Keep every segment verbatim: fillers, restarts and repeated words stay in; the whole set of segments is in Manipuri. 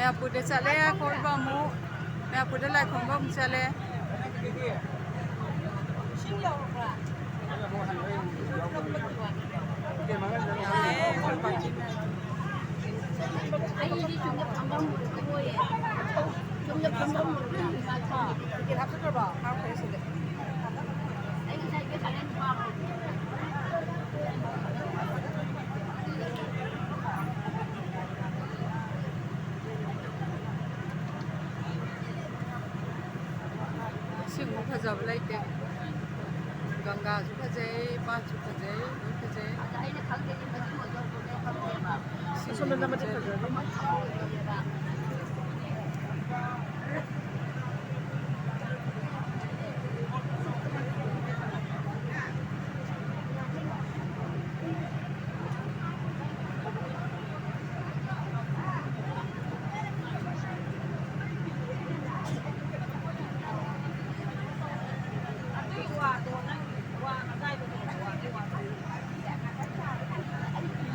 ꯃꯌꯥꯄꯨꯔꯗ ꯆꯠꯂꯦ ꯀꯣꯏꯕ ꯑꯃꯨꯛ꯫ ꯃꯌꯥꯄꯨꯔꯗ ꯂꯥꯏ ꯈꯨꯔꯨꯝꯕ ꯑꯃꯨꯛ ꯆꯠꯂꯦ꯫ ꯁꯤꯃꯨꯛ ꯐꯖꯕ ꯂꯩꯇꯦ꯫ ꯒꯪꯒꯥꯁꯨ ꯐꯖꯩ, ꯄꯥꯠꯁꯨ ꯐꯖꯩ, ꯂꯣꯏ ꯐꯖꯩ꯫ ꯑꯗ ꯑꯩꯅ ꯈꯪꯗꯦ, ꯃꯆꯤꯟ ꯑꯣꯏꯗꯧꯕꯅꯦ ꯈꯪꯗꯦꯕ꯫ ꯁꯤ ꯑꯁꯣꯝꯗ ꯅꯝꯃꯗꯤ ꯐꯖꯅꯤ꯫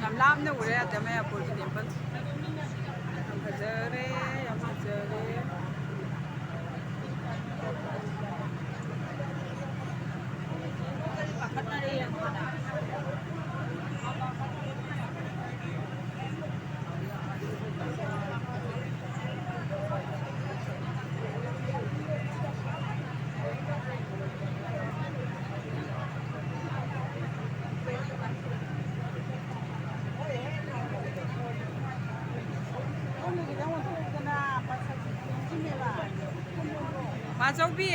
ꯌꯥꯝ ꯂꯥꯞꯅ ꯎꯔꯦ ꯑꯗ ꯃꯌꯥꯄꯨꯔꯒꯤ ꯇꯦꯝꯄꯜ꯫ ꯌꯥꯝ ꯐꯖꯔꯦ, ꯌꯥꯝ ꯐꯖꯔꯦ꯫ ꯃꯥꯆꯧꯕꯤ,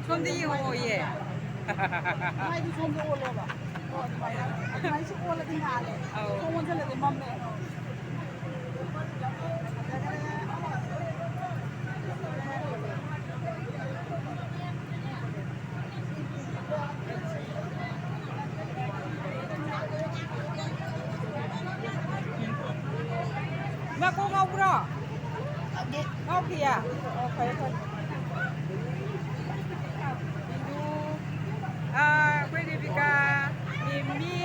ꯁꯣꯝꯗ ꯌꯦꯡꯉꯛꯑꯣꯌꯦ꯫ ꯃꯥꯏꯗꯤ ꯁꯣꯝꯗ ꯑꯣꯜꯂꯣꯕ꯫ ꯑꯣ, ꯑꯗꯨꯃꯥꯏꯅ꯫ ꯑꯗꯨꯃꯥꯏꯅ ꯁꯤ ꯑꯣꯜꯂꯗꯤ ꯉꯥꯜꯂꯦ꯫ ꯑꯧ꯫ ꯁꯣꯝ ꯑꯣꯟꯁꯤꯜꯂꯗꯤ ꯃꯝꯃꯦ꯫ ꯏꯃꯥ, ꯀꯣꯛ ꯉꯥꯎꯕ꯭ꯔꯣ? ꯉꯥꯎꯗꯤꯌꯦ? ꯑꯣ, ꯐꯔꯦ, ꯐꯔꯦ꯫ ꯕꯤꯖꯨ, ꯑꯥ, ꯑꯩꯈꯣꯏ ꯔꯦꯕꯤꯀꯥ, ꯃꯤꯃꯤ꯫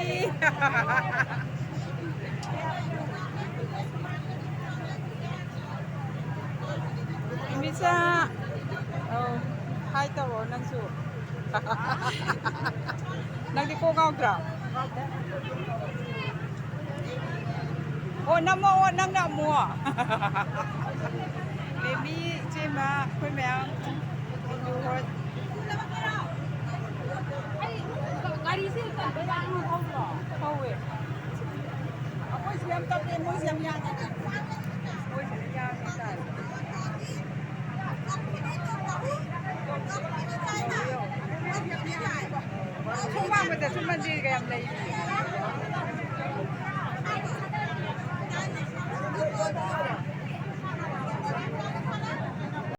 ꯆꯥ꯫ ꯑꯧ, ꯍꯥꯏ ꯇꯧꯔꯣ ꯅꯪꯁꯨ꯫ ꯅꯪꯗꯤ ꯀꯣꯛ ꯉꯥꯎꯗ꯭ꯔꯣ? ꯑꯣ, ꯅꯝꯃꯣ, ꯑꯣ, ꯅꯪꯅ ꯑꯃꯨꯛ꯫ ꯕꯦꯕꯤ, ꯏꯆꯦꯃ, ꯑꯩꯈꯣꯏ ꯃꯌꯥꯝ꯫ ꯕꯤꯖꯨ ꯍꯣꯏ꯫ ꯒꯥꯔꯤꯁꯦ ꯇꯞꯄ ꯌꯥꯝ ꯍꯧꯕ꯭ꯔꯣ? ꯍꯧꯋꯦ꯫ ꯑꯩꯈꯣꯏꯁꯨ ꯌꯥꯝ ꯇꯞꯄꯦ, ꯃꯣꯏꯁꯨ ꯌꯥꯝ ꯌꯥꯡꯉꯦ꯫ ꯃꯣꯏꯁꯤꯅ ꯌꯥꯡꯉꯦ ꯍꯥꯏꯇꯥꯔꯦ꯫ ꯁꯨꯝ ꯋꯥꯡꯃꯗꯁꯨ ꯃꯟꯗꯤꯔꯒ ꯌꯥꯝ ꯂꯩ꯫